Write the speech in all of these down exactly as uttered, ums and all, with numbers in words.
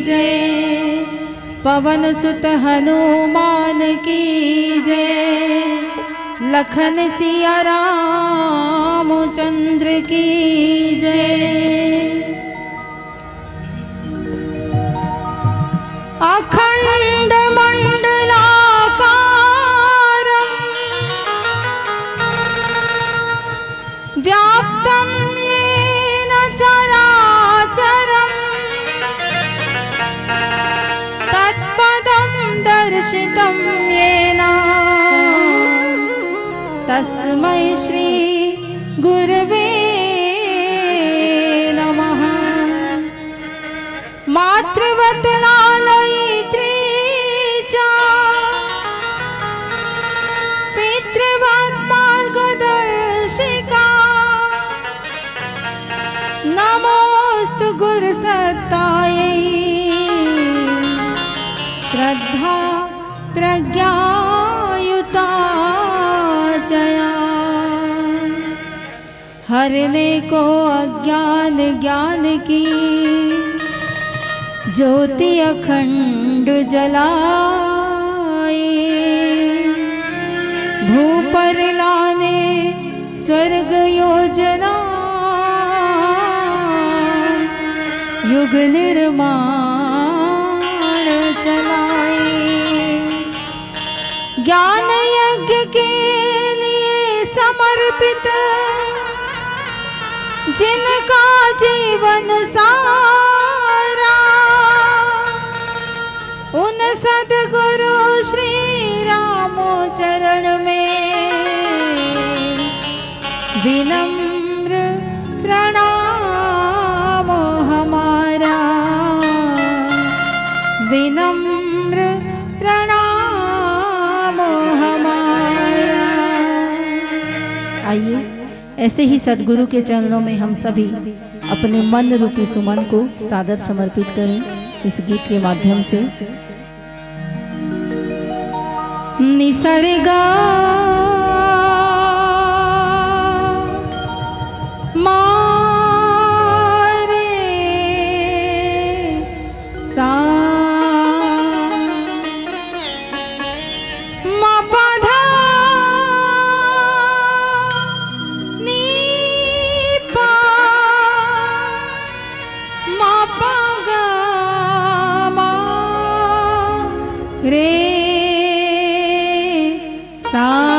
जय, पवन सुत हनुमान की जय, लखन सिया रामचंद्र की जय। अखंड मंडलाकारं व्याप्तं येन चराचरं तत्पदं दर्शितं येन तस्मै श्री गुरवे नमः। मातृवत लालयित्री च पितृवत मार्गदर्शिका। नमोऽस्तु गुरुसत्तायै श्रद्धा प्रज्ञायुता च या। हरने को अज्ञान ज्ञान की ज्योति अखंड जलाए। भू पर लाने स्वर्ग योजना युग निर्माण चलाए। ज्ञान यज्ञ के लिए समर्पित जिनका जीवन सारा, उन सदगुरु श्री राम चरण में विनम्र प्रणाम हमारा, विनम्र प्रणाम हमारा। आइए, ऐसे ही सदगुरु के चरणों में हम सभी अपने मन रूपी सुमन को सादर समर्पित करें इस गीत के माध्यम से। निसर्गा मारे सा मा पा धा नी पा मा पा गा मा रे सा।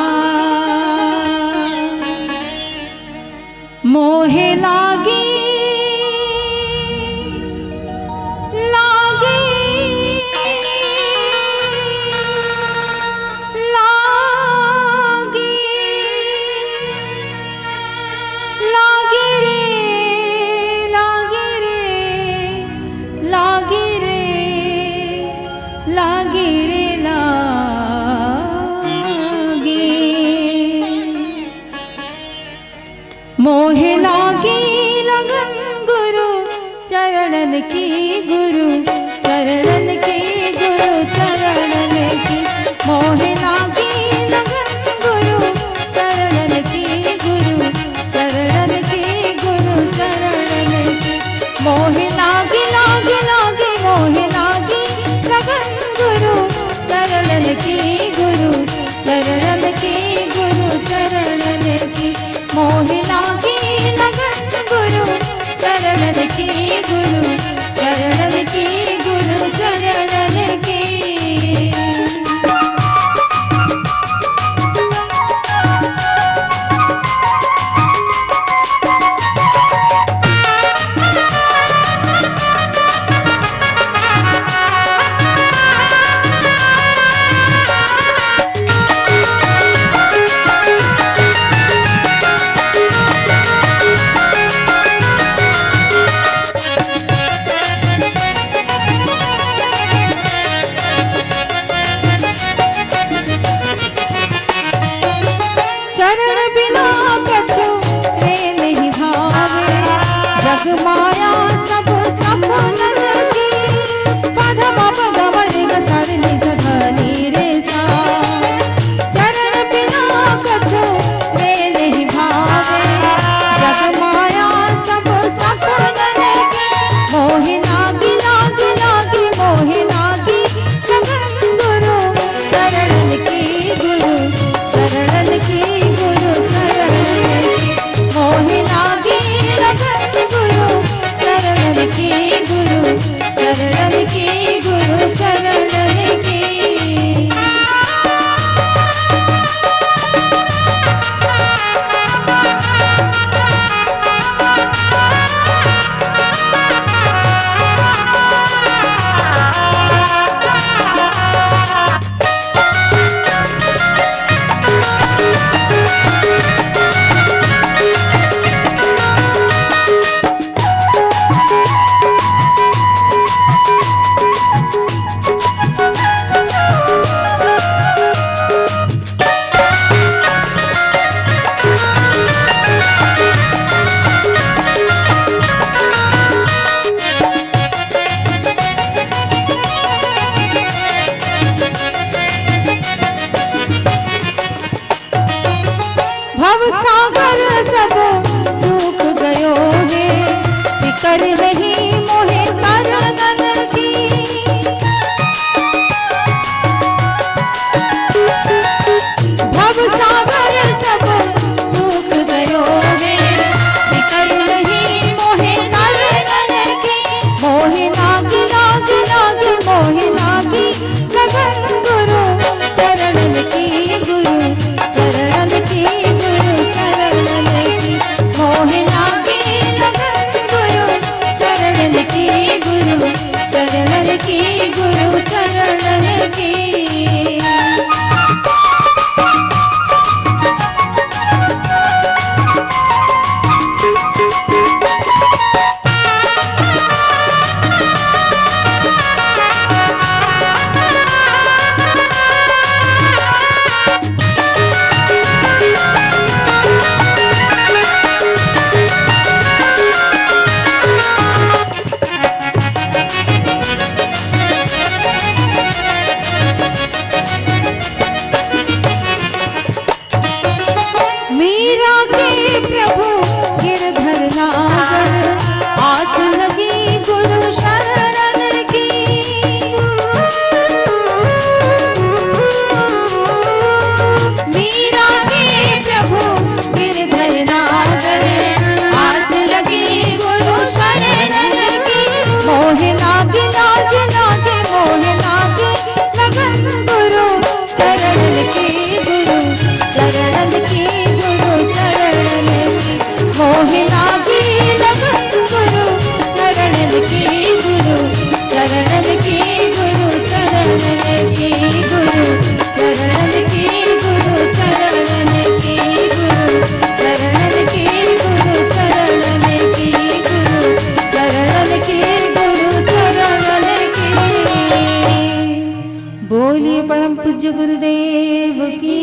जय गुरुदेव की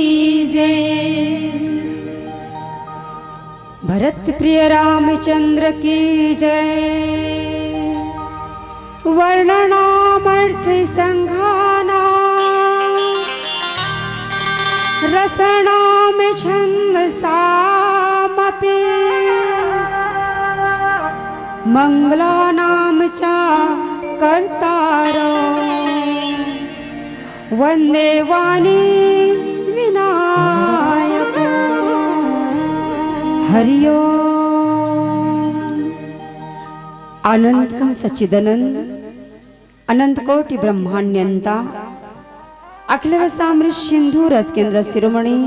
जय। भरत प्रिय रामचंद्र की जय। वर्णनामर्थ संघानां रसनाम छंद सामपि मंगलानाम च कर्तारौ वंदे वाणी विनायक। हरि ओम। अनंत कण सच्चिदानंद, अनंत कोटि ब्रह्मांड नियंता, अखिल रसामृत सिंधु रस केंद्र शिरोमणि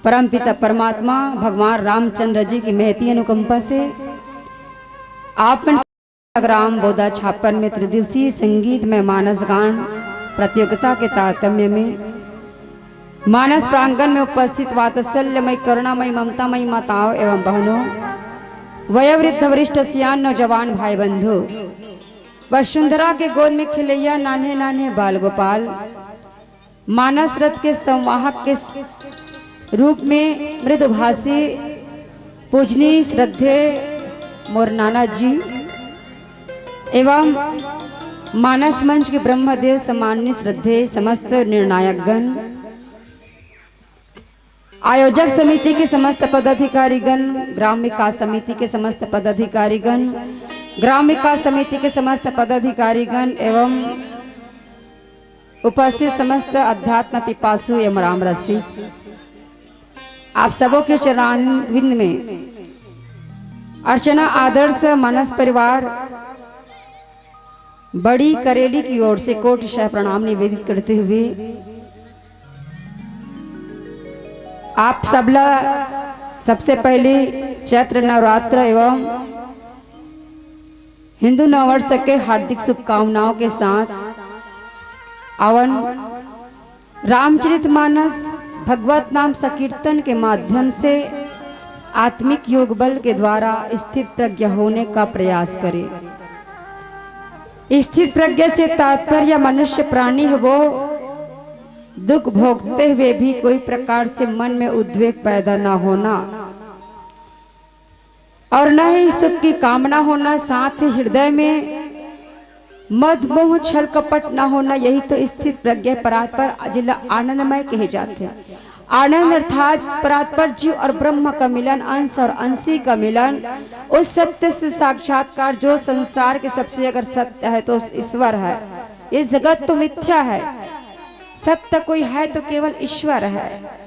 परमपिता परमात्मा भगवान रामचंद्र जी की महती अनुकंपा से आप मन ग्राम बोदा छापर में त्रिदिवसीय संगीतमय मानस गान प्रतियोगिता के तारतम्य में मानस प्रांगण में उपस्थित वात्सल्यमय, करुणामय, ममतामय माताओं एवं बहनों, वयोवृद्ध, वरिष्ठ, सियान, नौजवान भाई बंधु, वसुंधरा के गोद में खिलैया नान्हे नान्हे बाल गोपाल, मानस रथ के संवाहक के स-, रूप में मृदुभाषी पूजनीय श्रद्धेय मोर नाना जी एवं मानस मंच के ब्रह्मदेव सम्माननीय श्रद्धेय समस्त निर्णायकगण, आयोजक समिति के समस्त पदाधिकारीगण, ग्राम विकास समिति के समस्त पदाधिकारीगण, ग्राम विकास समिति के समस्त पदाधिकारीगण एवं उपस्थित समस्त अध्यात्म पिपासु एवं राम रसिक, आप सबों के चरणारविंद में अर्चना आदर्श मानस परिवार बड़ी करेली की ओर से कोटि शह प्रणाम निवेदित करते हुए आप सबला सबसे पहले चैत्र नवरात्र एवं हिंदू नववर्ष के हार्दिक शुभकामनाओं के साथ आवन रामचरितमानस भगवत नाम संकीर्तन के माध्यम से आत्मिक योग बल के द्वारा स्थित प्रज्ञ होने का प्रयास करें। स्थित प्रज्ञ से तात्पर्य मनुष्य प्राणी है वो दुख भोगते हुए भी कोई प्रकार से मन में उद्वेग पैदा ना होना और न ही सुख की कामना होना, साथ ही हृदय में मद मोह छल कपट न होना, यही तो स्थित प्रज्ञ परात्पर जिला आनंदमय कहे जाते हैं। आनंद अर्थात परात्पर जीव और ब्रह्म का मिलन, अंश और अंशी का मिलन, उस सत्य से साक्षात्कार जो संसार के सबसे अगर सत्य है तो ईश्वर है। ये जगत तो मिथ्या है, सत्य कोई है तो केवल ईश्वर है।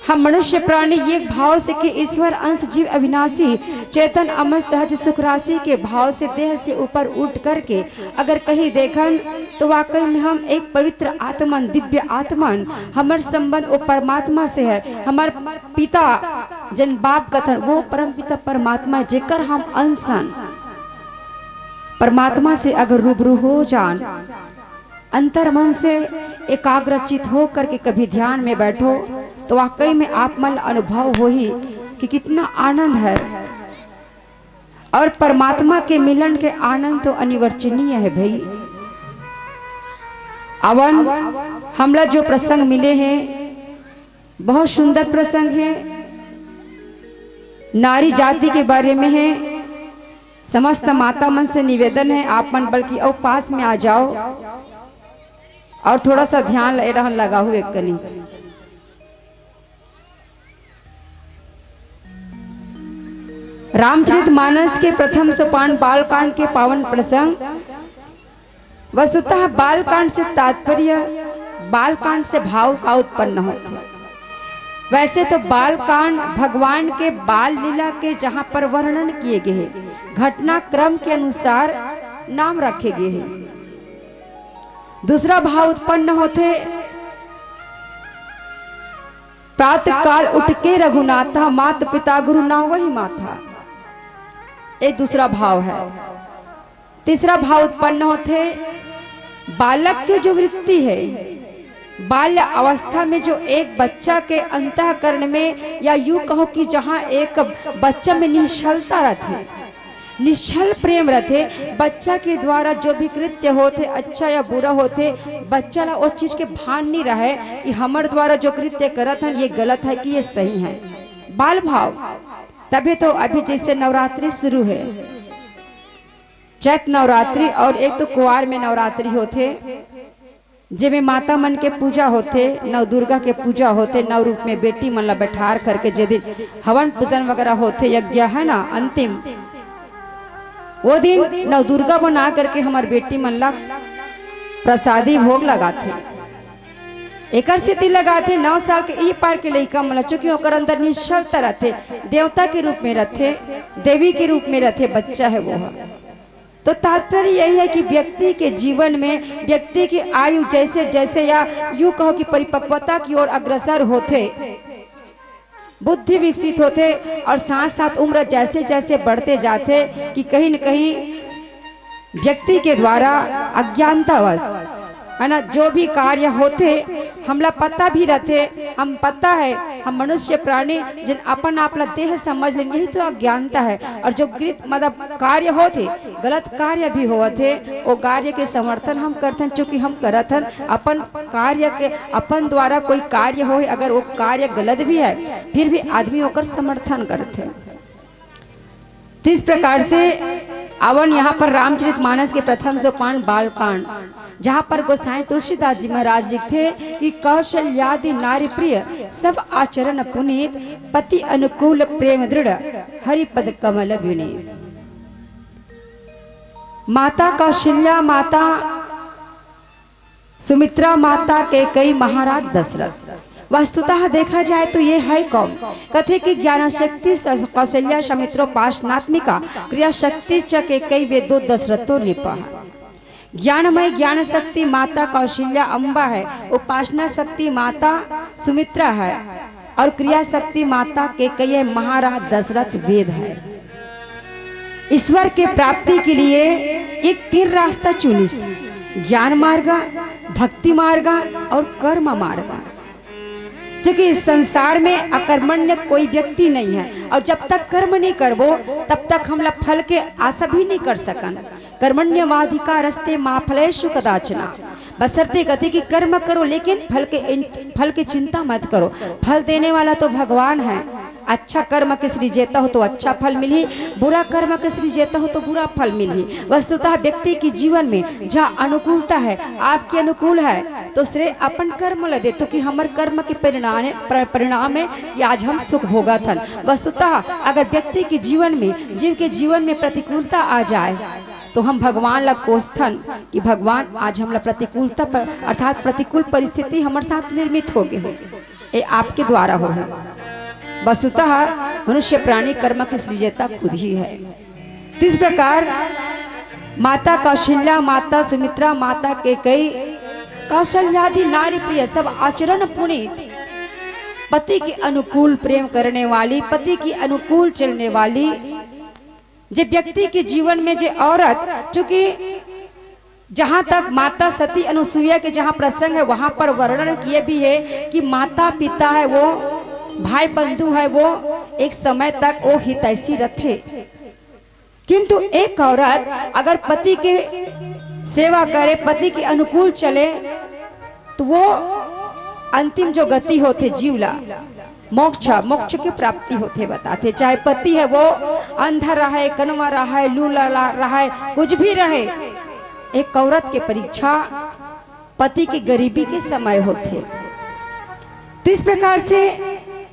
हम मनुष्य प्राणी एक भाव से कि ईश्वर अंश जीव अविनाशी चेतन अमर सहज सुख राशि के भाव से देह से ऊपर उठ करके अगर कहीं देखन तो वाकई में हम एक पवित्र आत्मन, दिव्य आत्मन, हमर संबंध वो परमात्मा से है। हमर पिता जन बाप कथन वो परम पिता परमात्मा जेकर हम अंशन परमात्मा से अगर रूबरू हो जान, अंतर मन से एकाग्रचित हो करके कभी ध्यान में बैठो तो वाकई में आप मन अनुभव होही कि कितना आनंद है। और परमात्मा के मिलन के आनंद तो अनिर्वचनीय है भाई। अवन हमला जो प्रसंग मिले हैं बहुत सुंदर प्रसंग है। नारी जाति के बारे में है। समस्त माता मन से निवेदन है आप मन बल्कि अउ पास में आ जाओ और थोड़ा सा ध्यान ल-, रहन लगाहू एक कनी। रामचरित मानस के प्रथम सोपान बालकांड के पावन प्रसंग। वस्तुतः बालकांड से तात्पर्य बालकांड से भाव का उत्पन्न होते। वैसे तो बालकांड भगवान के बाल लीला के जहां पर वर्णन किए गए हैं, घटनाक्रम के अनुसार नाम रखे गए हैं। दूसरा भाव उत्पन्न होते प्रातः काल उठ के रघुनाथा मात पिता गुरु ना वही माथा, ये दूसरा भाव है। तीसरा भाव उत्पन्न होते बालक की जो वृत्ति है, बाल्य अवस्था में जो एक बच्चा के अंतःकरण में या यूं कहो कि जहां एक बच्चा में निश्चलता रहती है, निश्छल प्रेम रथे। बच्चा के द्वारा जो भी कृत्य होथे, अच्छा या बुरा होथे, बच्चा ला ओ चीज के भान नहीं रहे कि हमर द्वारा जो कृत्य करत हन, ये गलत है कि ये सही है। बाल भाव। तभी तो अभी जैसे नवरात्रि शुरू है, चैत नवरात्रि, और एक तो कुआर में नवरात्रि होथे, जेमे माता मन के पूजा होथे, नव दुर्गा के पूजा होथे, नव रूप में बेटी मन ला बैठार करके जे दिन हवन पूजन वगैरह होथे, यज्ञ है ना अंतिम, वो दिन नव दुर्गा बना करके हमर बेटी मन ला प्रसादी भोग लगाथे। एकर सेती लगाथे, नौ साल के ई पार के लइका मन ला, चूंकि ओकर अंदर निश्छलता रथे, देवता के रूप में रथे, देवी के रूप में रथे, बच्चा है वो ह। तो तात्पर्य यही है कि व्यक्ति के जीवन में, व्यक्ति की आयु जैसे जैसे, या यूं कहो कि परिपक्वता की ओर अग्रसर होथे, बुद्धि विकसित होथे, और साथ साथ उम्र जैसे जैसे बढ़ते जाथे कि कहीं न कहीं व्यक्ति के द्वारा अज्ञानतावश, है ना, जो भी कार्य होथे, हमला पता भी रथे, हम पता है, हम मनुष्य प्राणी, जिन अपन आप ला देह समझ लेन, यही तो अज्ञानता है। और जो गलत, मतलब, कार्य होथे, गलत कार्य भी होवत हे, वो कार्य के समर्थन हम करथन, चूंकि हम करत हन अपन कार्य के, अपन द्वारा कोई कार्य होए, अगर वो कार्य गलत भी है, फिर भी आदमी ओकर समर्थन करथे। तो इस प्रकार से आवन यहाँ पर रामचरित मानस के प्रथम सोपान बालकांड, जहाँ पर गोसाई तुलसीदास जी महाराज लिखथे कि कौशल्यादि नारी प्रिय, सब आचरण पुनीत, पति अनुकूल प्रेम दृढ़, हरि पद कमल विनीत। माता कौशल्या, माता सुमित्रा, माता कैकेयी, महाराज दशरथ। वस्तुतः देखा जाए तो ये है कौन? कथे कि ज्ञान शक्ति स-, कौशल्या, सुमित्रो पाषाणात्मिका, क्रिया शक्ति च कैकेयी, वेदो दशरथो नृपः। ज्ञानमय ज्ञान शक्ति माता कौशल्या अम्बा है, उपासना शक्ति माता सुमित्रा है, और क्रिया शक्ति माता कैकेयी है, महाराज दशरथ वेद है। ईश्वर के प्राप्ति के लिए एक तीन रास्ता चुनिस, ज्ञान मार्ग, भक्ति मार्ग और कर्म मार्ग। क्योंकि इस संसार में अकर्मण्य कोई व्यक्ति नहीं है, और जब तक कर्म नहीं करबो, तब तक हमला फल के आशा भी नहीं कर सकन। कर्मण्येवाधिकारस्ते मा फलेषु कदाचन। बशर्ते कथे कि कर्म करो, लेकिन फल के इन-, फल की चिंता मत करो। फल देने वाला तो भगवान है। अच्छा कर्म के सृजेता हो तो अच्छा फल मिलही, बुरा कर्म के सृजेता हो तो बुरा फल मिलही। वस्तुतः व्यक्ति के जीवन में जहाँ अनुकूलता है, आपके अनुकूल है, तो श्रेय अपन कर्म ल देथो कि हमर कर्म के परिणाम, पर-, परिणाम है कि आज हम सुख भोगत हन। वस्तुतः अगर व्यक्ति के जीवन में, जीव के जीवन में प्रतिकूलता आ जाए, तो हम भगवान ला कोसथन कि भगवान, आज हमला प्रतिकूलता पर, अर्थात प्रतिकूल परिस्थिति हमर साथ निर्मित हो गए है, ये आपके द्वारा हो है। वस्तुतः मनुष्य प्राणी कर्म के सृजेता खुद ही है। तो इस प्रकार माता कौशल्या, माता सुमित्रा, माता कैकेयी, कौशल्यादि नारी प्रिय, सब आचरण पुनीत, पति के अनुकूल प्रेम करने वाली, पति के अनुकूल चलने वाली, जे व्यक्ति के जीवन में जे औरत, चूंकि जहां तक माता सती अनुसुईया के जहां प्रसंग है, वहां पर वर्णन किए भी है कि माता पिता है वो, भाई बंधु है वो, एक समय तक वो हितैषी रथे, किंतु एक औरत अगर पति के सेवा करे, पति के अनुकूल चले, तो वो अंतिम जो गति होथे जीव ला, मोक्ष, मोक्ष की प्राप्ति होथे बताथे। चाहे पति है वो अंधा रहे, कनवा रहे, लूला ला-, रहे, कुछ भी रहे, एक औरत के परीक्षा पति की गरीबी के समय होथे। तो इस प्रकार से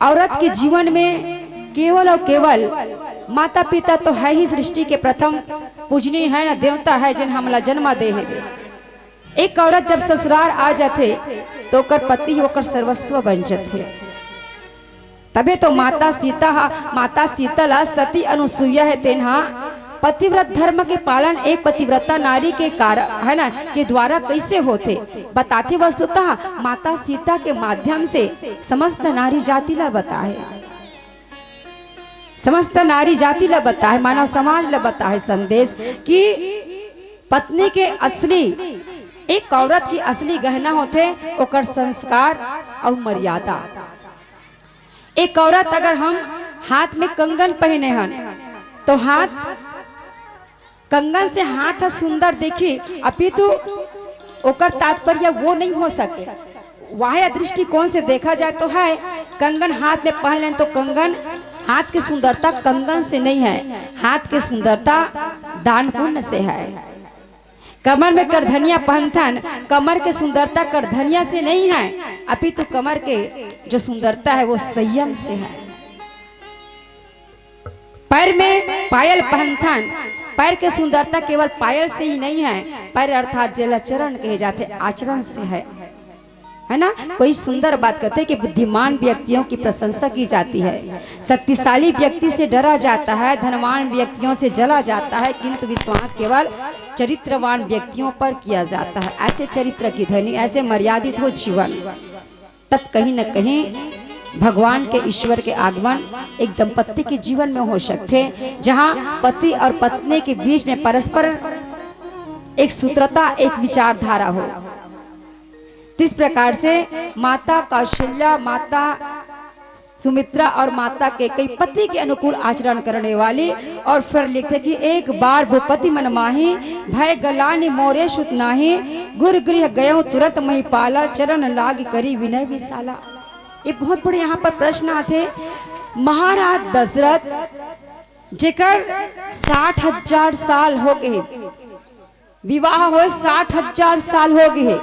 औरत के जीवन में केवल और केवल माता पिता तो है ही, सृष्टि के प्रथम पूजनीय है ना, देवता है, जिन हमला जन्म दे हे। एक औरत जब ससुराल आ जाथे, तो ओकर पति ही ओकर सर्वस्व बन जाथे। तबे तो माता सीता हा, माता सीता ला सती अनुसुईया है, तेन हा पतिव्रत धर्म के पालन एक पतिव्रता नारी के कारण, है ना, के द्वारा कैसे होथे बताथे। वस्तुतः माता सीता के माध्यम से समस्त नारी जाति ला बताए, समस्त नारी जाति ला बताए, मानव समाज ला बताए संदेश कि पत्नी के असली, एक औरत की असली गहना होथे ओकर संस्कार और मर्यादा। एक औरत अगर हम हाथ में कंगन पहने हन, तो हाथ कंगन से हाथ ह सुंदर दिखी, अपितु ओकर तात्पर्य वो नहीं हो सके। वाह्य दृष्टिकोण से देखा जाए तो है, कंगन हाथ में पहन लें तो कंगन, हाथ की सुंदरता कंगन से नहीं है, हाथ की सुंदरता दान पुण्य से है। कमर में करधनिया पहनथन, कमर के सुंदरता करधनिया से नहीं है, अपितु कमर के जो सुंदरता है वो संयम से है। पैर में पायल पहनथन, पैर के सुंदरता केवल पायल से ही नहीं है, पैर अर्थात जेला चरण कहे जाथे, आचरण से है, है ना? कोई सुंदर बात कहते कि बुद्धिमान व्यक्तियों की प्रशंसा की जाती है, शक्तिशाली व्यक्ति से डरा जाता है, धनवान व्यक्तियों से जला जाता है, किंतु विश्वास केवल चरित्रवान व्यक्तियों पर किया जाता है। ऐसे चरित्र की धनी, ऐसे मर्यादित हो जीवन, तब कहीं न कहीं भगवान के, ईश्वर के आगमन एक दंपत्ति के जीवन में हो सकथे, जहां पति और पत्नी के बीच में परस्पर एक सूत्रता, एक विचारधारा हो। इस प्रकार से माता कौशल्या, माता सुमित्रा और माता कैकेयी पति के अनुकूल आचरण करने वाली। और फिर लिखथे कि एक बार भूपति मन माही, भय गलानि मोरे सुत नाही, गुरु गृह गयउँ तुरत महिपाला, चरण लागि करी विनय विशाला। ये बहुत बड़े यहाँ पर प्रश्न आथे। महाराज दशरथ जेकर साठ हजार साल हो गए, विवाह होए साठ हजार साल हो गए।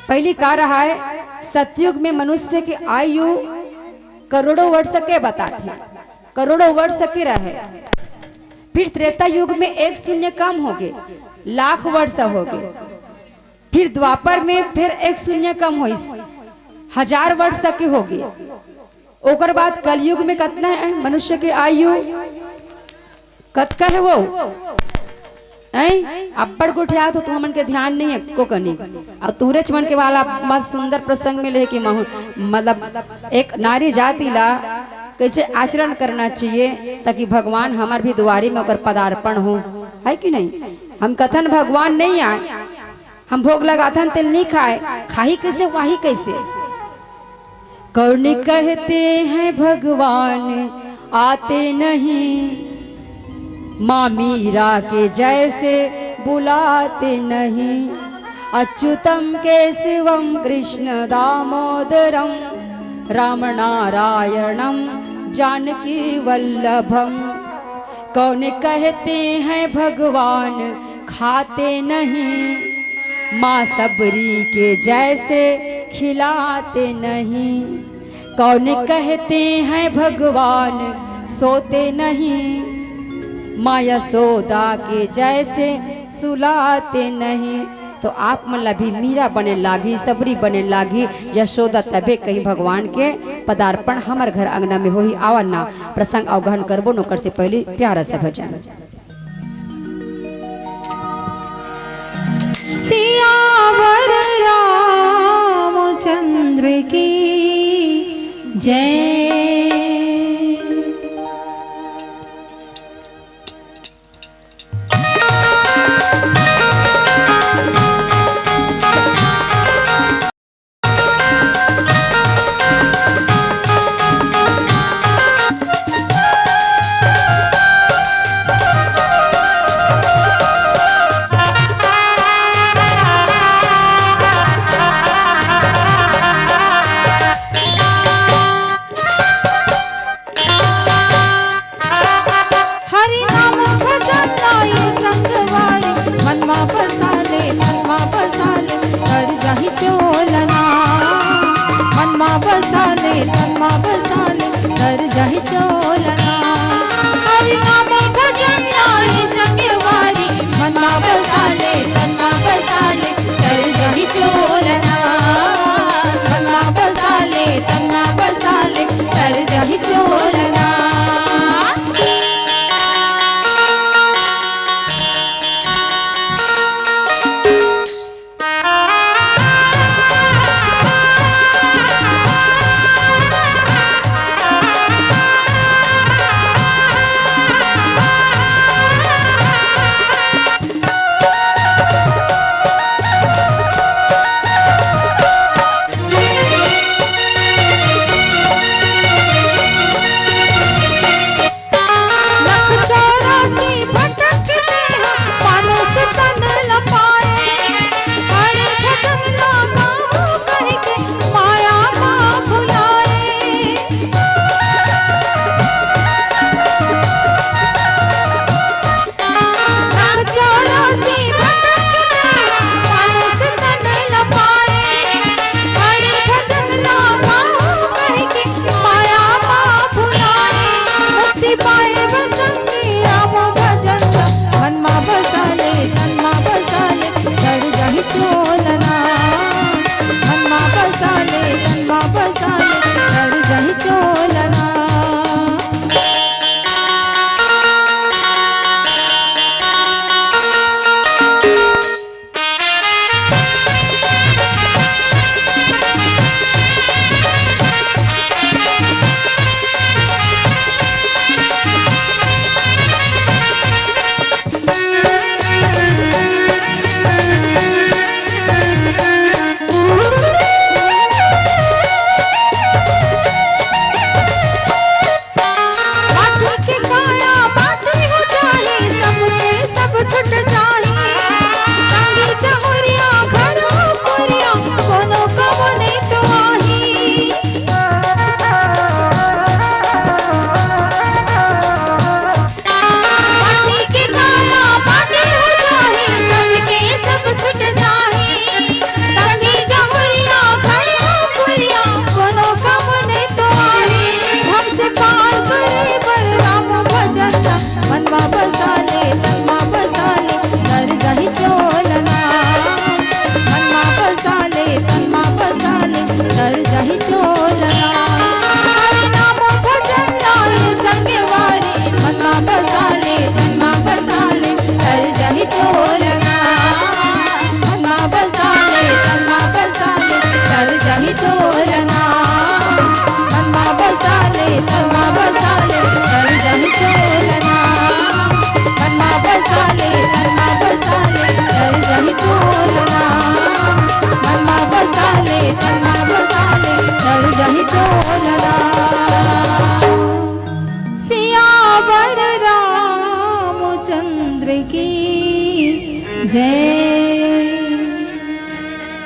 पहली का रहा है, सतयुग में मनुष्य की आयु करोड़ों वर्ष के बताथे, करोड़ों वर्ष के रहे। फिर त्रेता युग में एक शून्य कम हो गए, लाख वर्ष हो गए। फिर द्वापर में फिर एक शून्य कम होइस, हजार वर्ष के हो गए। ओकर बाद कलयुग में कतना है मनुष्य के आयु? कतका है वो? ऐं? अब्बड़ गोठिया तो तुमन के ध्यान नहीं है को कनी। और तुहरेच मन के वाला मत सुंदर प्रसंग में लेके महू, मतलब एक नारी जाति ला कैसे आचरण करना चाहिए ताकि भगवान हमार भी दुआरी में ओकर पदार्पण हो, है कि नहीं? हम कथन भगवान नहीं आए, हम भोग लगाथन तेल नहीं खाए, खाही कैसे, वाही कैसे? कौन कहते हैं भगवान आते नहीं, माँ मीरा के जैसे बुलाते नहीं। अच्युतम केशवम कृष्ण दामोदरम राम नारायणम जानकी वल्लभम। कौन कहते हैं भगवान खाते नहीं, माँ सबरी के जैसे खिलाते नहीं। कौन कहते हैं भगवान सोते नहीं, माँ यशोदा के जैसे सुलाते नहीं। तो आप मन ला भी मीरा बने लागी, सबरी बने लागी, यशोदा, तबे कहीं भगवान के पदार्पण हमर घर अंगना में होही। आवा ना, प्रसंग अवगहन करबो, नोकर से पहले प्यारा सा भजन। सियावर रामचंद्र की जय। हरि नाम भजन लाई संगवारी, मन मा बसा ले, तन मा बसा ले, तर जाही चोलना। मन मा बसा ले, तन मा बसा ले, तर जाही चोलना। हरि नाम भजन लाई संगवारी, मन मा बसा ले, तन मा बसा ले, तर जाही चोलना। मन मा बसा ले, तन मा बसा ले, तर जाही चोलना।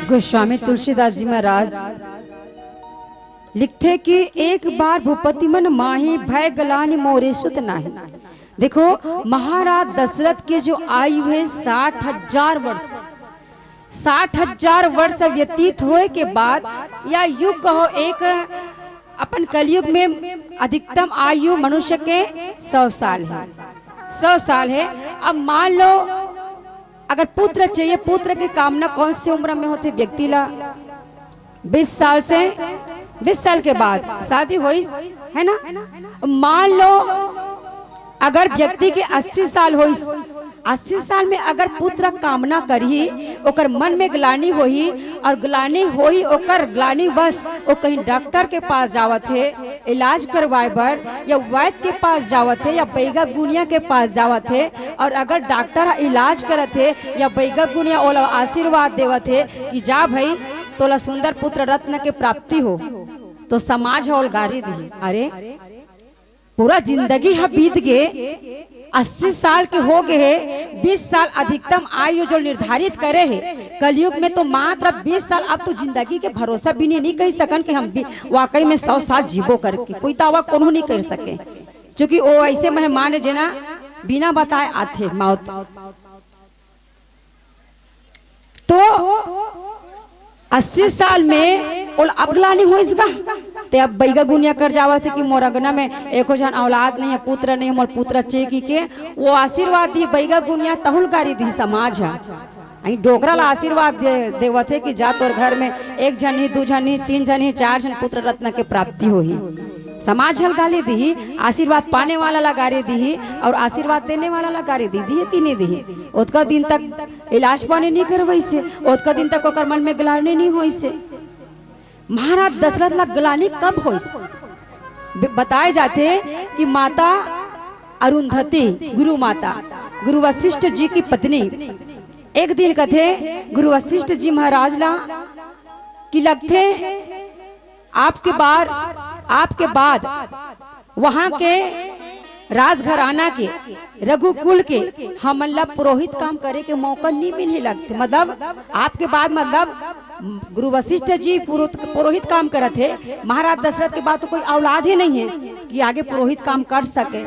गोस्वामी तुलसीदास जी महाराज लिखथे कि एक बार भूपति मन माही, भय ग्लानि मोरे सुत नाही। देखो, महाराज दशरथ के जो आयु है साठ हजार वर्ष, साठ हजार वर्ष व्यतीत होए के बाद, या यूं कहो, एक अपन कलयुग में अधिकतम आयु मनुष्य के सौ साल है, सौ साल है। अब मान लो, अगर पुत्र चाहिए, पुत्र की कामना कौन सी उम्र में होती व्यक्ति ला? बीस साल से, बीस साल के बाद शादी होइस, है ना? मान लो, अगर व्यक्ति के अस्सी साल होइस, अस्सी साल में अगर पुत्र कामना करही, ओकर मन में ग्लानि होही, और ग्लानि होही, ओकर ग्लानि बस वो कहीं डॉक्टर के पास जावत हे, इलाज करवाए बर, या वैद्य के पास जावत हे, या बैगा गुनिया के पास जावत हे, और अगर डॉक्टर ह इलाज करत हे या बैगा गुनिया ओला आशीर्वाद देवत हे कि जा भाई, तोला सुंदर पुत्र रत्न के प्राप्ति हो, तो समाज ह ओला गारी दिही, अरे, पूरा जिंदगी ह बीत गे, अस्सी साल के हो गए हे, बीस साल अधिकतम आयु जो निर्धारित करे हे कलयुग में, तो मात्र बीस साल। अब तो जिंदगी के भरोसा भी नहीं, नहीं कह सकन कि हम भी वाकई में सौ साल जीबो करके, कोई दावा कोनो नहीं कर सके, क्योंकि वो ऐसे मेहमान है जेना बिना बताए आथे मौत। तो अस्सी साल में ओला अब ग्लानि होइस गा, ते अब बैगा गुनिया कर जावत हे कि मोर अंगना में एको झन औलाद नहीं है, पुत्र नहीं है, मोर पुत्र चाहिए कि के वो आशीर्वाद दी बैगा गुनिया, तहू ल गारी दी समाज ह। अई डोकरा ला आशीर्वाद दे, देवत हे कि जा तोर घर में एक झन ही, दू झन ही, तीन झन ही, चार झन पुत्र रत्न के प्राप्ति होही। समाज ह ल गारी दिही, आशीर्वाद पाने वाला ला गारी दिही और आशीर्वाद देने वाला ला गारी दी, दिही कि नहीं दिही? ओतका दिन तक इलाज पानी नहीं करवइस हे, ओतका दिन तक ओकर मन में ग्लानि नहीं होइस हे। महाराज दशरथ ला ग्लानि कब होइस? ब-, बताए जाथे कि माता अरुंधति, गुरु माता, गुरु वशिष्ठ जी की पत्नी, एक दिन कथे गुरु वशिष्ठ जी महाराज ला कि लगथे आपके बार, आपके बाद वहां के राजघराना के, रघुकुल के, हमन ला पुरोहित काम करे के मौका नहीं मिलही लगथे। मतलब आपके बाद, मतलब गुरु वशिष्ठ जी पुरोहित, पुरोहित काम करत हे, महाराज दशरथ के बाद तो कोई औलाद ही नहीं है कि आगे पुरोहित काम कर सके।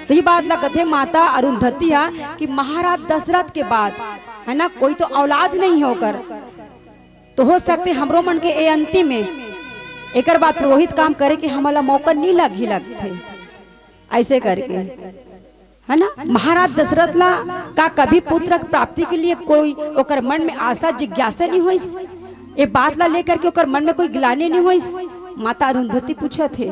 तो ये बात ला कथे माता अरुंधति हा कि महाराज दशरथ के बाद, है ना, कोई तो औलाद नहीं है ओकर, तो हो सकथे हमरो मन के ए अंतिम में एकर बाद पुरोहित काम करे के हमला मौका नहीं लगही लगथे। ऐसे करके, है ना, महाराज दशरथ ला का कभी पुत्र प्राप्ति के लिए कोई ओकर मन में आशा जिज्ञासा नहीं होइस? ये बात ला लेकर के ओकर मन में कोई ग्लानि नहीं होइस? माता अरुंधति पूछत हे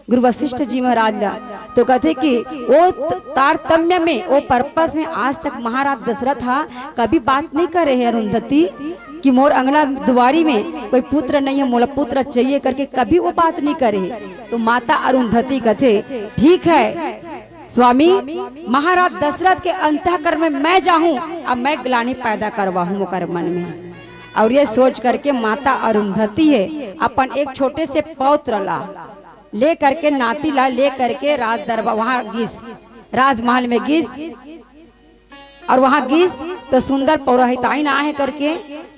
गुरु वशिष्ठ जी महाराज ला। तो कथे कि वो त-, तारतम्य में, वो पर्पस में आज तक महाराज दशरथ हा कभी बात नहीं करे हे अरुंधति कि मोर अंगना दुआरी में कोई पुत्र नहीं है, मोला पुत्र चाहिए करके कभी वो बात नहीं करे हे। तो माता अरुंधति कथे, ठीक है स्वामी, महाराज दशरथ के अंतःकरण में मैं जाहूं, अब मैं ग्लानि पैदा करवाहूं ओकर मन में। और ये सोच करके माता अरुंधति हे अपन एक छोटे से पौत्र ला ले करके, नाती ला ले करके राज दरबार वहां गिस, राजमहल में गिस। और वहां गिस तो सुंदर पुरोहिताइन आहे करके,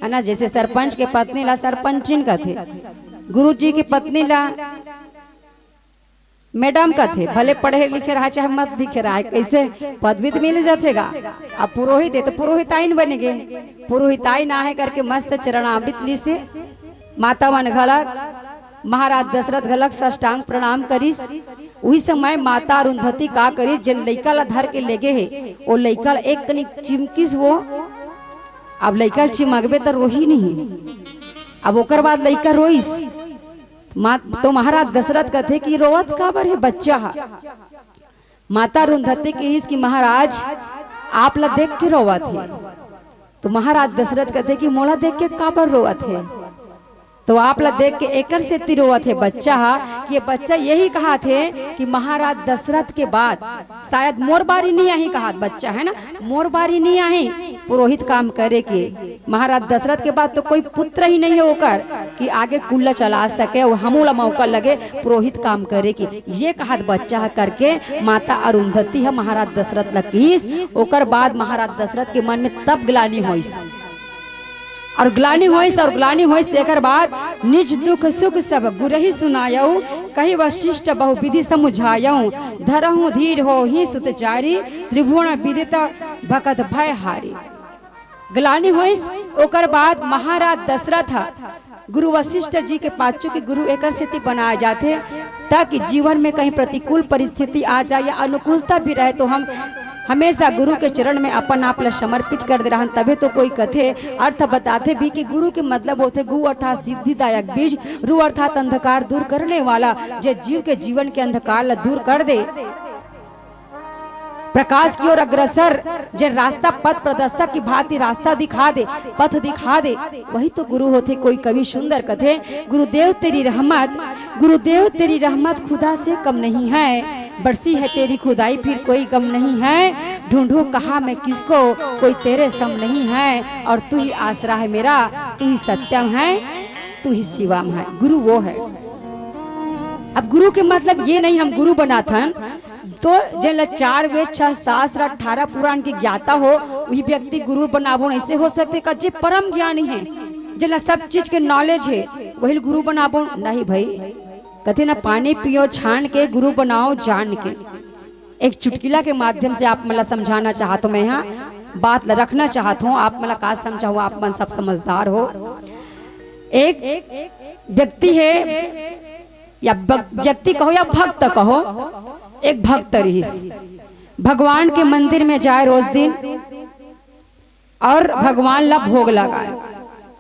है ना, जैसे सरपंच के पत्नी ला सरपंचिन कथे, गुरु जी की पत्नी ला मैडम कथे, भले पढ़े लिखे रहा चाहे मत लिखे रहा, कैसे पदवी तो मिल जाथे गा। अब पुरोहित हे तो पुरोहिताइन बन गे, पुरोहिताइन आहे करके मस्त चरणामृत लिस हे। माता मन घलक, महाराज दशरथ घलक साष्टांग प्रणाम करिस। उही समय माता अरुंधति का करिस, जेन लइका ला धर के लेगे हे, ओ लइका ला एक कनी चिमकिस वो। अब लइका ला चिमकबे त रोही नहीं, अब ओकर बाद लइका रोइस। मा-, तो महाराज दशरथ कथे कि रोवत काबर हे बच्चा हा? माता अरुंधति कहिस कि महाराज, आप ला देख के रोवत हे। तो महाराज दशरथ कथे कि मोला देख के काबर रोवत हे? तो आप ला देख के एकर सेती रोवत हे बच्चा हा, कि ये बच्चा यही कहत हे कि महाराज दशरथ के बाद शायद मोर बारी नहीं आही, कहत बच्चा, है ना, मोर बारी नहीं आही पुरोहित काम करे के। महाराज दशरथ के बाद तो कोई पुत्र ही नहीं है ओकर कि आगे कुल ला चला सके और हमू ला मौका लगे पुरोहित काम करे के, ये कहत बच्चा ह करके माता अरुंधति ह महाराज दशरथ ला किहिस। ओकर बाद महाराज दशरथ के मन में तब ग्लानि होइस। और ग्लानि होइस, और ग्लानि होइस, तेकर बाद निज दुख सुख सब गुरहि सुनायउ, कहि वशिष्ठ बहुविधि समुझायउ, धरहु धीर होहि सुत चारी, त्रिभुवन विदित भकत भय हारी। ग्लानि होइस, ओकर बाद महाराज दशरथ ह गुरु वशिष्ठ जी के पाछू के गुरु एकर सेती बनाए जाथे, ताकि जीवन में कहीं प्रतिकूल परिस्थिति आ जाए या अनुकूलता भी रहे, तो हम हमेशा गुरु के चरण में अपन आप ला समर्पित कर दे रहन, तभे तो कोई कथे, अर्थ बताथे भी कि गुरु के मतलब होथे गु अर्थात सिद्धिदायक बीज, रु अर्थात अंधकार दूर करने वाला, जे जीव के जीवन के अंधकार ला दूर कर दे, प्रकाश की ओर अग्रसर, जे रास्ता पथ प्रदर्शक की भांति रास्ता दिखा दे, पथ दिखा दे, वही तो गुरु होथे। कोई कवि सुंदर कथे, गुरुदेव तेरी रहमत, गुरुदेव तेरी रहमत खुदा से कम नहीं है, बरसी है तेरी खुदाई फिर कोई गम नहीं है, ढूंढूं कहाँ मैं किसको, कोई तेरे सम नहीं है, और तू ही आसरा है मेरा, तू ही सत्यम है, तू ही शिवम है। गुरु वो है। अब गुरु के मतलब ये नहीं हम गुरु बनाथन, तो जेन ला चार वेद, छह शास्त्र, अठारह पुराण के ज्ञाता हो, वही व्यक्ति गुरु बनाबो। ऐसे हो सकथे का जे परम ज्ञानी है, जेन ला सब चीज के नॉलेज है, वही गुरु बनाबो? नहीं भाई, कथे ना, पानी पियो छान के, गुरु बनाओ जान के। एक चुटकिला के माध्यम से आप मन ला समझाना चाहत हों, मैं यहाँ बात ला रखना चाहत हों, आप मन ला का समझाऊँ, आप मन सब समझदार हो। एक व्यक्ति है, या भक-, व्यक्ति कहो या भक्त कहो, एक भक्त रहिस, भगवान के मंदिर में जाए रोज दिन और भगवान ला भोग लगाए।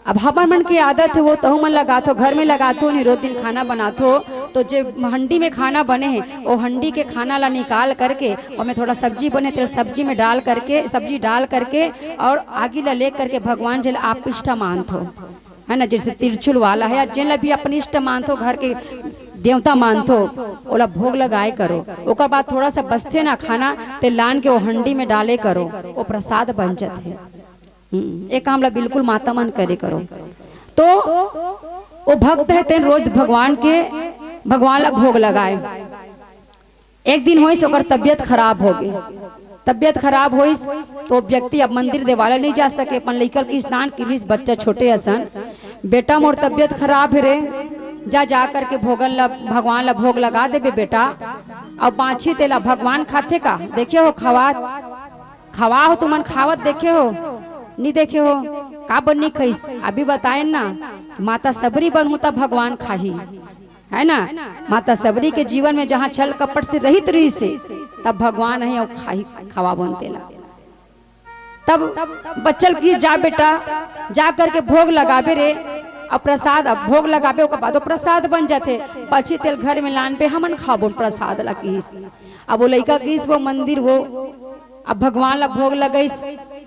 अब हमर मन के आदत है, वो तहु मन लगाथो, घर में लगाथो, नहीं रोज दिन खाना बनाथो, तो जे हंडी में खाना बने है, वो हंडी के खाना ला निकाल करके, ओमे थोड़ा सब्जी बने, तेल सब्जी में डाल करके, सब्जी डाल करके और आगी ला ले करके भगवान जी ला आप इष्ट मानथो, है ना, जैसे त्रिशूल वाला है, या जेन ला भी अपन इष्ट मानथो, घर के देवता मानथो, ओला भोग लगाए करो। ओकर बाद थोड़ा सा बचथे ना खाना, ते लान के वो हंडी में डाले करो, वो प्रसाद बन जाथे। हम्म, ये काम ला बिल्कुल माता मन करे करो। तो वो भक्त है, तेन रोज भगवान के, भगवान ला भोग लगाए। एक दिन होइस, ओकर तबियत खराब हो गई। तबियत खराब होइस, तो व्यक्ति अब मंदिर देवाला नहीं जा सके। अपन लइका के स्नान करिस, बच्चा छोटे असन, "बेटा, मोर तबियत खराब है रे, जा, जा करके भोगन ला, भगवान ला भोग लगा देबे बेटा।" अब बांची तेला भगवान खाथे का? देखे हो खवात, खवा हो तुमन खावत देखे हो? नहीं देखे हो? काबर नहीं खइस? अभी बताएन ना, माता सबरी बनहूं तब भगवान खाही। है ना? माता सबरी के जीवन में जहाँ छल कपट से रहित रहिस हे, तब भगवान हे अउ खाही, खवाबोन तेला। तब बचल कि जा बेटा, जा करके भोग लगाबे रे, अब प्रसाद, अब भोग लगाबे, ओकर बाद वो प्रसाद बन जाथे। बची तेल घर में लानबे, हमन खाबोन प्रसाद ला किहिस। अब वो लइका किहिस, वो मंदिर, वो अब भगवान ला भोग लगइस।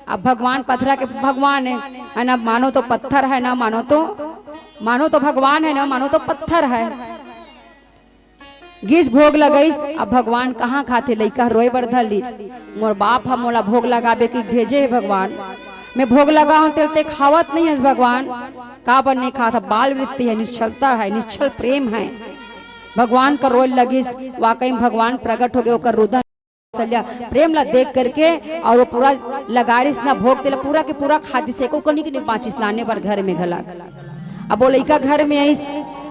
अब भगवान पथरा के भगवान हे, है ना, मानो तो पत्थर है ना, मानो तो, मानो तो भगवान है ना, मानो तो पत्थर है। गिस भोग लगइस, अब भगवान कहाँ खाथे? लइका रोए बर धर लिस, "मोर बाप ह मोला भोग लगाबे कि भेजे हे भगवान, मैं भोग लगाहूं तेल ते खावत नहीं हस भगवान, काबर नहीं खात ह?" बाल वृत्ति है, निश्छलता है, निश्छल प्रेम है। भगवान का रोए लगिस, वाकई में भगवान प्रकट हो गए, ओकर रुदन वात्सल्य प्रेम ला देख करके, और वो पूरा लगारिस ना भोग तेला, पूरा के पूरा खा दिस, एको कनिक नहीं बांचिस लाने बर घर में घलक। अब वो लइका घर में आइस,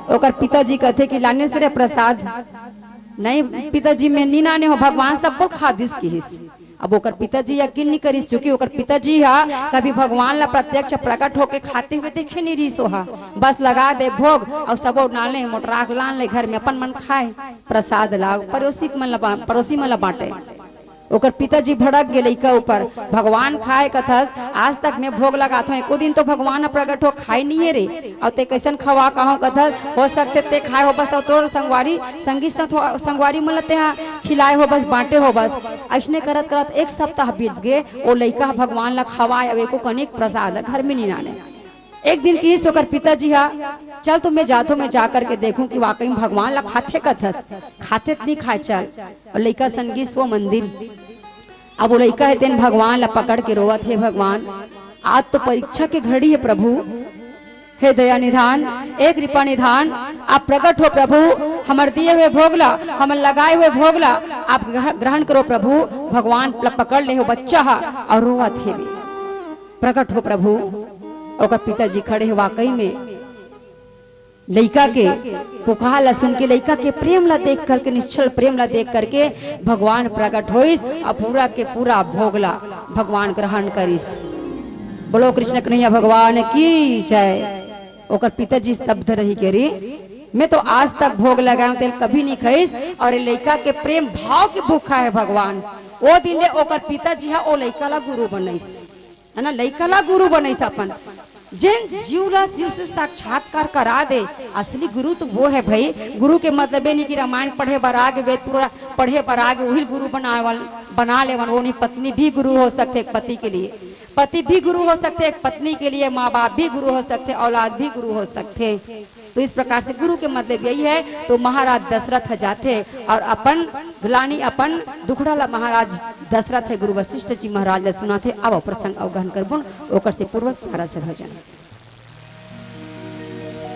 ओकर पिताजी कथे कि लाने से रे प्रसाद, "नहीं पिताजी, मैं नी लाने हो, भगवान सब कुछ खा दिस," किहिस। अब ओकर पिताजी यकीन नहीं करिस, चूंकि ओकर पिताजी हा कभी भगवान ला प्रत्यक्ष प्रकट होके खाते हुए देखे नहीं रहिस ओहा। बस लगा दे भोग और सबो लाने, मोटराख लान ले घर में अपन मन खाए। प्रसाद ला पड़ोसी मन ला बा-, पड़ोसी मन ला बांटे। ओकर पिताजी भड़क गे लइका ऊपर, "भगवान खाए कथस, आज तक मैं भोग लगाथों, एको दिन तो भगवान ह प्रकट हो खाए नहीं है रे, अउ ते कैसन खवा कहो कथस? हो सकथे ते खाए हो बस, अउ तोर संगवारी, संगी साथ हो, संगवारी मन ल ते हा खिलाए हो बस, बांटे हो बस।" अइसने करत करत एक सप्ताह बीत गे, ओ लइका ह भगवान ला खवाए, अउ एको कनिक प्रसाद घर में नहीं लाने। एक दिन किहिस ओकर पिताजी हा, "चल तो मैं जाथों, मैं जा करके देखूं कि वाकई में भगवान ला खाथे कथस, खाथे त नहीं खाए, चल।" और लइका सन गिस वो मंदिर। अब वो लइका हे तेन भगवान ला पकड़ के रोवत, "हे भगवान, आज तो परीक्षा के घड़ी है प्रभु, हे दया निधान, हे कृपा निधान, आप प्रकट हो प्रभु, हमर दिए हुए भोग ला, हमर लगाए हुए भोग ला आप ग्रह-, ग्रहण करो प्रभु।" भगवान ला पकड़ ले हो बच्चा हा और रोवत हे, "प्रकट हो प्रभु।" ओकर पिताजी खड़े हे, वाकई में लइका के पुकार ला सुन के, लइका के प्रेम ला देख करके, निश्छल प्रेम ला देख करके भगवान प्रकट होइस अउ पूरा के पूरा भोग ला भगवान ग्रहण करिस। बोलो कृष्ण कन्हैया भगवान की जय। ओकर पिताजी स्तब्ध रहि गे, "रे, मैं तो आज तक भोग लगाएंव, तेला कभी नहीं खइस, अउ ये लइका के प्रेम भाव के भूखा हे भगवान।" ओ दिन ले ओकर पिताजी ह ओ लइका ला गुरु बनइस। है ना, लइका ला गुरु बनइस अपन। जेन जीव ला शिव से साक्षात्कार करा दे, असली गुरु तो वो हे भई। गुरु के मतलब ये नहीं कि रामायण पढ़े बर आगे, वेद पुराण पढ़े बर आगे, वही गुरु बना वाल-, बना लेवन। वो नहीं, पत्नी भी गुरु हो सकथे एक पति के लिए, पति भी गुरु हो सकथे एक पत्नी के लिए, माँ बाप भी गुरु हो सकथे, औलाद भी गुरु हो सकथे। तो इस प्रकार से गुरु के मतलब यही है। तो महाराज दशरथ ह जाथे अउ अपन ग्लानी, अपन दुखड़ा ला महाराज दशरथ ह गुरु वशिष्ठ जी महाराज ला सुनाथे। अब प्रसंग अवगहन करबुन, ओकर से पूर्वक प्यारा से भजन।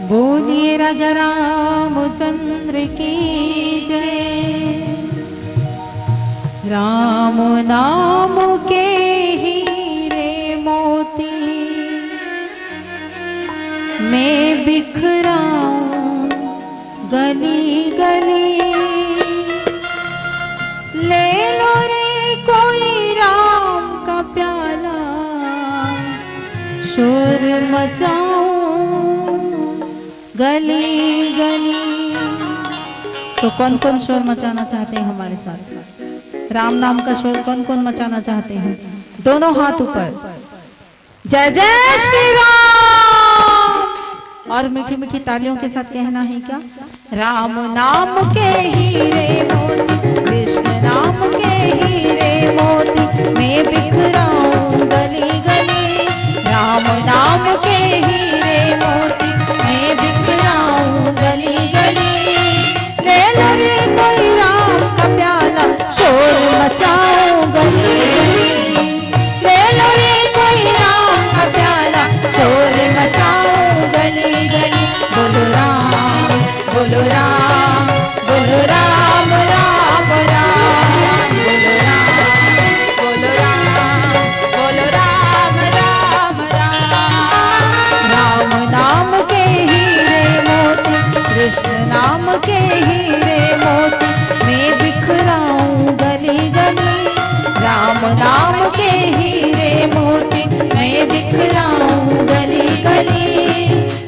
बोलिए राजा रामचंद्र की जय। राम नाम के हीरे मोती मैं बिखराऊं गली गली। ले लो रे कोई राम का प्याला, शोर मचाऊं गली गली। तो कौन कौन शोर मचाना चाहते हैं हमारे साथ? राम नाम का शोर कौन कौन मचाना चाहते हैं? दोनों हाथ ऊपर। जय जय श्री राम। और मीठी मीठी तालियों के साथ कहना है क्या? राम नाम के हीरे मोती, कृष्ण नाम के हीरे मोती, मैं बिखराऊं गली गली। राम नाम के हीरे मोती, मैं बिखराऊं गली गली। ले लो रे कोई राम का प्याला, शोर मचाऊं गली गली। ले लो रे कोई राम का प्याला, शोर मचाऊं गली गली। बोलो राम, बोलो राम, बोलो राम, राम, राम। बोलो राम, बोलो राम, बोलो राम, राम, राम। राम नाम के हीरे मोती, कृष्ण नाम के हीरे मोती, मैं बिखराऊं गली गली। राम नाम के हीरे मोती, मैं बिखराऊं गली गली।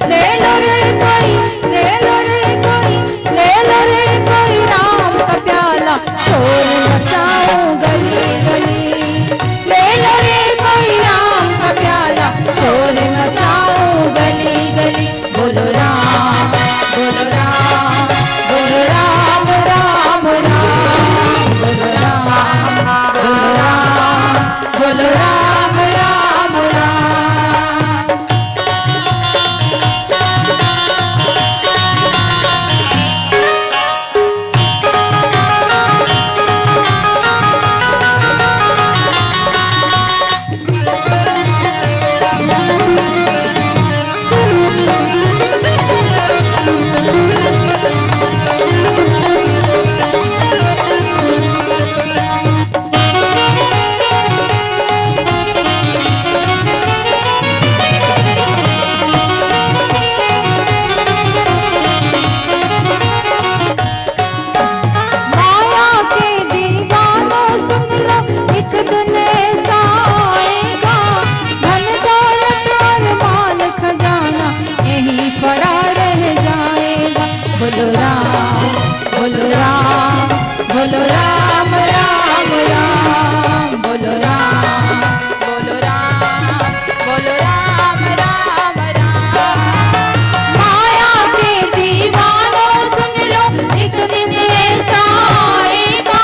ले लो रे कोई, ले लो रे कोई, ले लो रे कोई राम का प्याला, शोर मचाऊं गली गली। ले लो रे कोई राम का प्याला, शोर मचाऊं गली गली। बोलो राम, बोलो राम, बोलो राम, राम, राम। बोलो राम, बोलो राम, बोलो राम, राम, राम। माया के दीवानों सुन लो, एक दिन ऐसा आएगा, धन दौलत और माल खजाना यहीं पड़ा रह जाएगा। बोलो राम, बोलो राम, बोलो राम, राम, राम। बोलो राम, बोलो राम, बोलो राम, राम, राम। माया के दीवानों सुन लो, एक दिन ऐसा आएगा,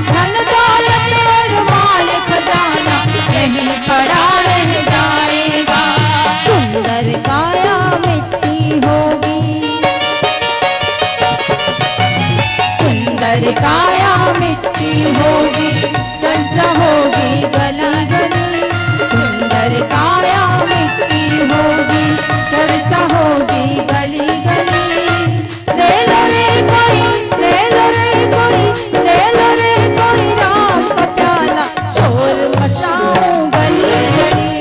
धन दौलत और माल खजाना यहीं पड़ा रह जाएगा। सुंदर काया मिट्टी होगी, सुंदर काया मिट्टी होगी, चर्चा होगी गली गली। सुंदर काया मिट्टी होगी, चर्चा होगी गली गली। ले लो रे कोई, ले लो रे कोई, ले लो रे कोई राम का प्याला, शोर मचाऊं गली गली।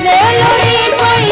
ले लो रे कोई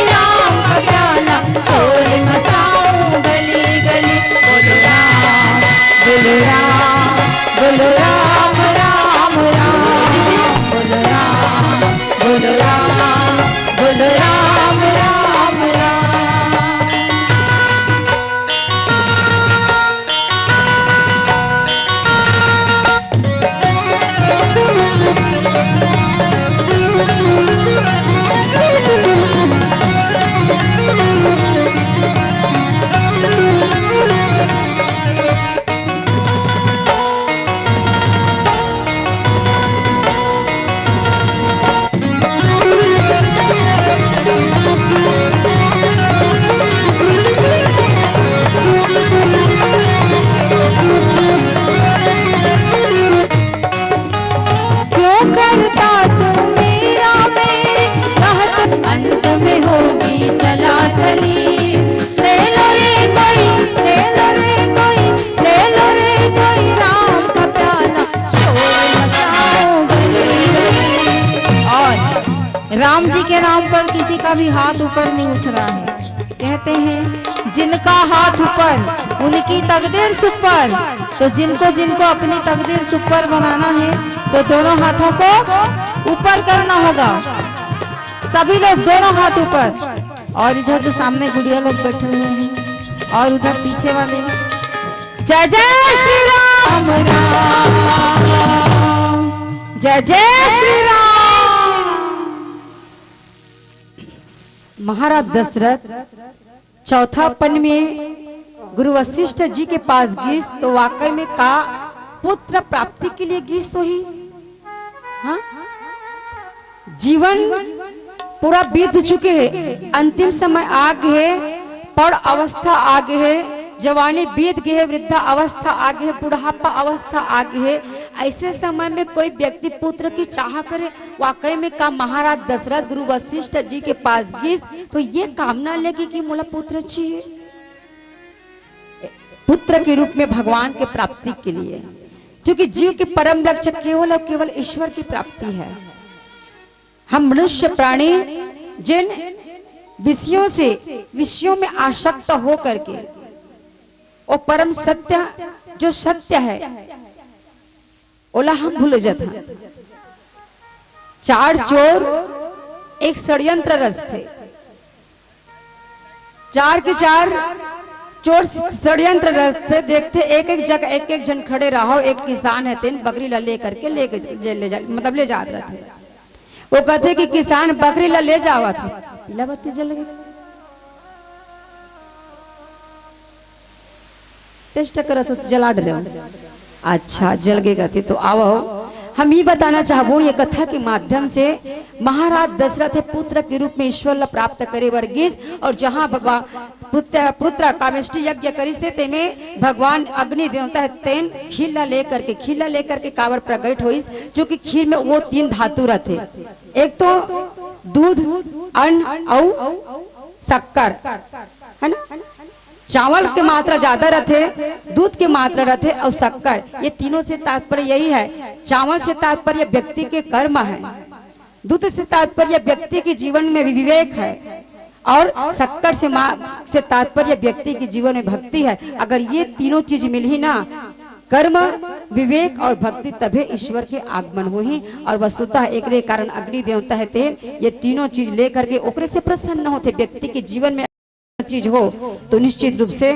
की चला चली। ले लो रे कोई, ले लो रे कोई, ले लो रे कोई राम का प्याला, शोर मचाओ गली में। और राम जी के नाम पर किसी का भी हाथ ऊपर नहीं उठ रहा है। कहते हैं, जिनका हाथ ऊपर, उनकी तकदीर सुपर। तो जिनको जिनको अपनी तकदीर सुपर बनाना है, तो दोनों हाथों को ऊपर करना होगा। सभी लोग दोनों हाथ ऊपर। और इधर जो सामने गुड़िया लोग बैठे हुए हैं और उधर पीछे वाले, जय जय श्री राम, राम, जय जय श्री राम। महाराज दशरथ चौथा पन में गुरु वशिष्ठ जी के पास गिस, तो वाकई में का पुत्र प्राप्ति के लिए गिस होही? हाँ, जीवन पूरा बीत चुके है, अंतिम समय आ गए है, पौढ़ अवस्था आ गए है, जवानी बीत गए है, वृद्धा अवस्था आ गए है, बुढ़ापा अवस्था आ गए है। ऐसे समय में कोई व्यक्ति पुत्र की चाह करे, वाकई में का महाराज दशरथ गुरु वशिष्ठ जी के पास गिस तो ये कामना लेगी कि मोला पुत्र चाहिए। पुत्र के रूप में भगवान के प्राप्ति के लिए, क्योंकि जीव के परम लक्ष्य केवल और केवल ईश्वर की प्राप्ति है। हम मनुष्य प्राणी जिन विषयों से, विषयों में आसक्त हो करके वो परम सत्य, जो सत्य है, ओला हम भूल जात हन। चार चोर एक षड्यंत्र रचथे, चार के चार चोर षड्यंत्र रचथे। देखथे एक एक जगह एक एक झन खड़े रहो, एक किसान हे तेन बकरी ला ले करके ले, ले, ले जा, मतलब ले जात रथे। वो कहथे कि किसान बकरी ला ले जावत हे, पीला बत्ती जल गे। टेस्ट करत हो, जला डरे हो। अच्छा, जल गे कथे तो आवो। हम ही बताना चाहबो ये कथा के माध्यम से, महाराज दशरथ हे पुत्र के रूप में ईश्वर ला प्राप्त करे बर गिस और जहाँ बाबा पुत्र, पुत्र कामेष्टि यज्ञ करिस हे, तेमे भगवान अग्नि देवता हे तेन खीर ला लेकर के, खीर ला लेकर के काबर प्रकट होइस, जो कि खीर में वो तीन धातु रथे, एक तो दूध, अन्न अउ शक्कर, है ना? चावल के मात्रा ज्यादा रथे, दूध के मात्रा रथे और शक्कर, ये तीनों से तात्पर्य यही है। चावल से तात्पर्य व्यक्ति के कर्म है, दूध से तात्पर्य व्यक्ति के जीवन में विवेक है और शक्कर से मा-, से तात्पर्य व्यक्ति के जीवन में भक्ति है। अगर ये तीनों चीज मिलही ना, कर्म, विवेक और भक्ति, तभे ईश्वर के आगमन होही। और वस्तुतः एकरे कारण अग्नि देवता हे तेन ये तीनों चीज लेकर के ओकरे से प्रसन्न होथे। व्यक्ति के जीवन में चीज हो तो निश्चित रूप से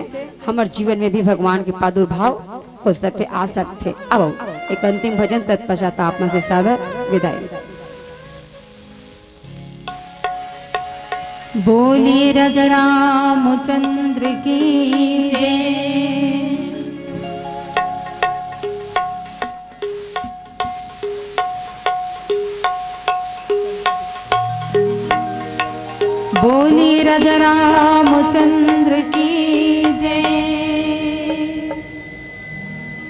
हमर जीवन में भी भगवान के प्रादुर्भाव हो सकथे, आ सकथे। अब एक अंतिम भजन, तत्पश्चात आप मन से सादर विदाई। बोलिए राजा रामचंद्र की जय। बोली राजा रामचंद्र की जय।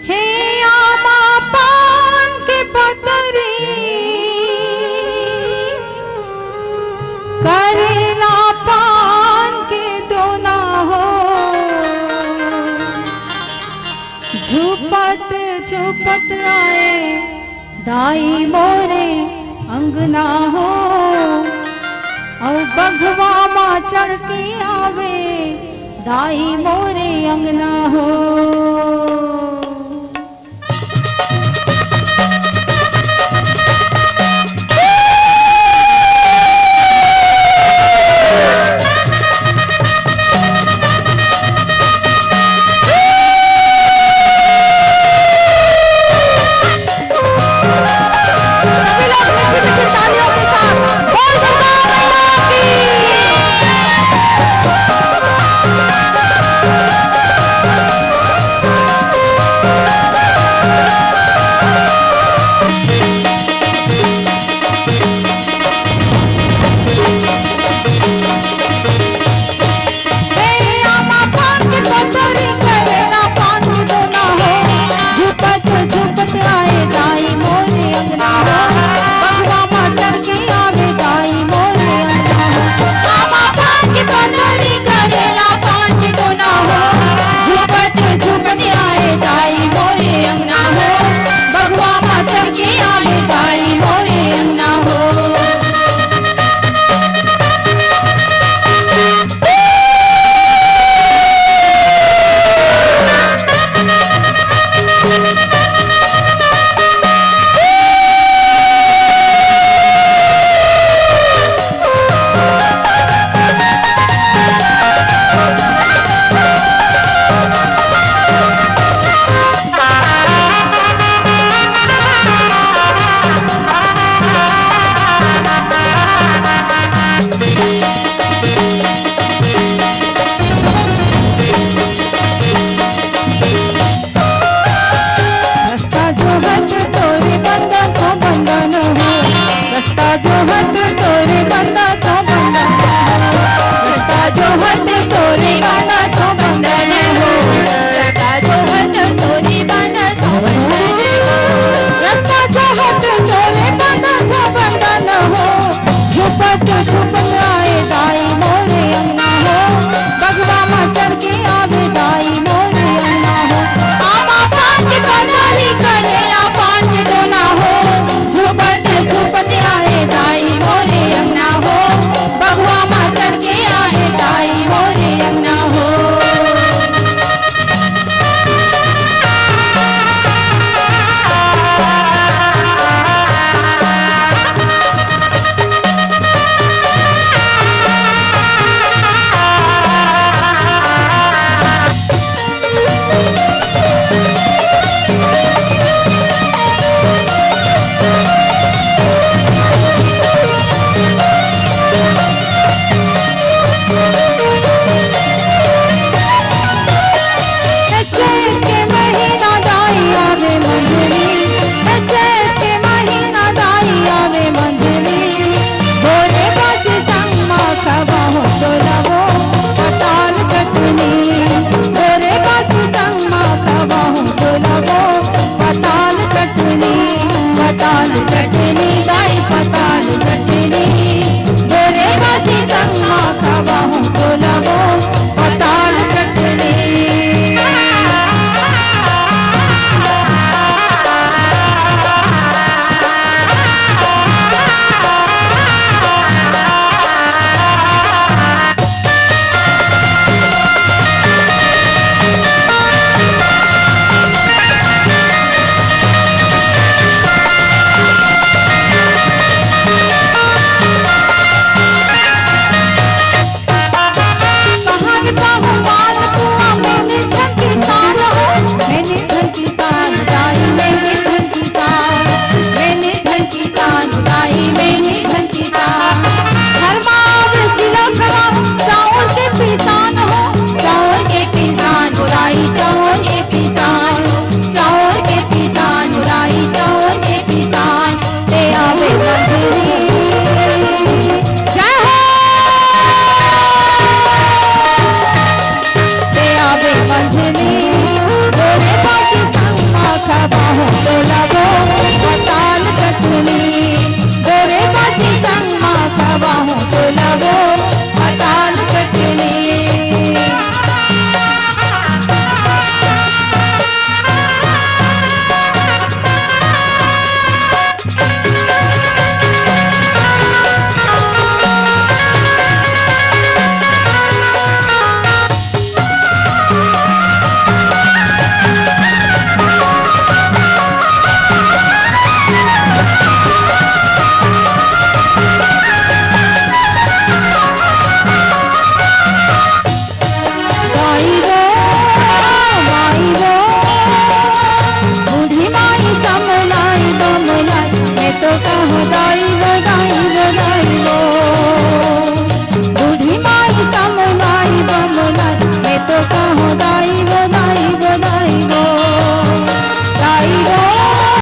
हे आमा पान के पतरी, करेला पान के दोना हो, झुपत झुपत आए दाई मोरे अंगना हो, अउ बघवा मा चढ़ के आवे दाई मोरे अंगना हो। जौहर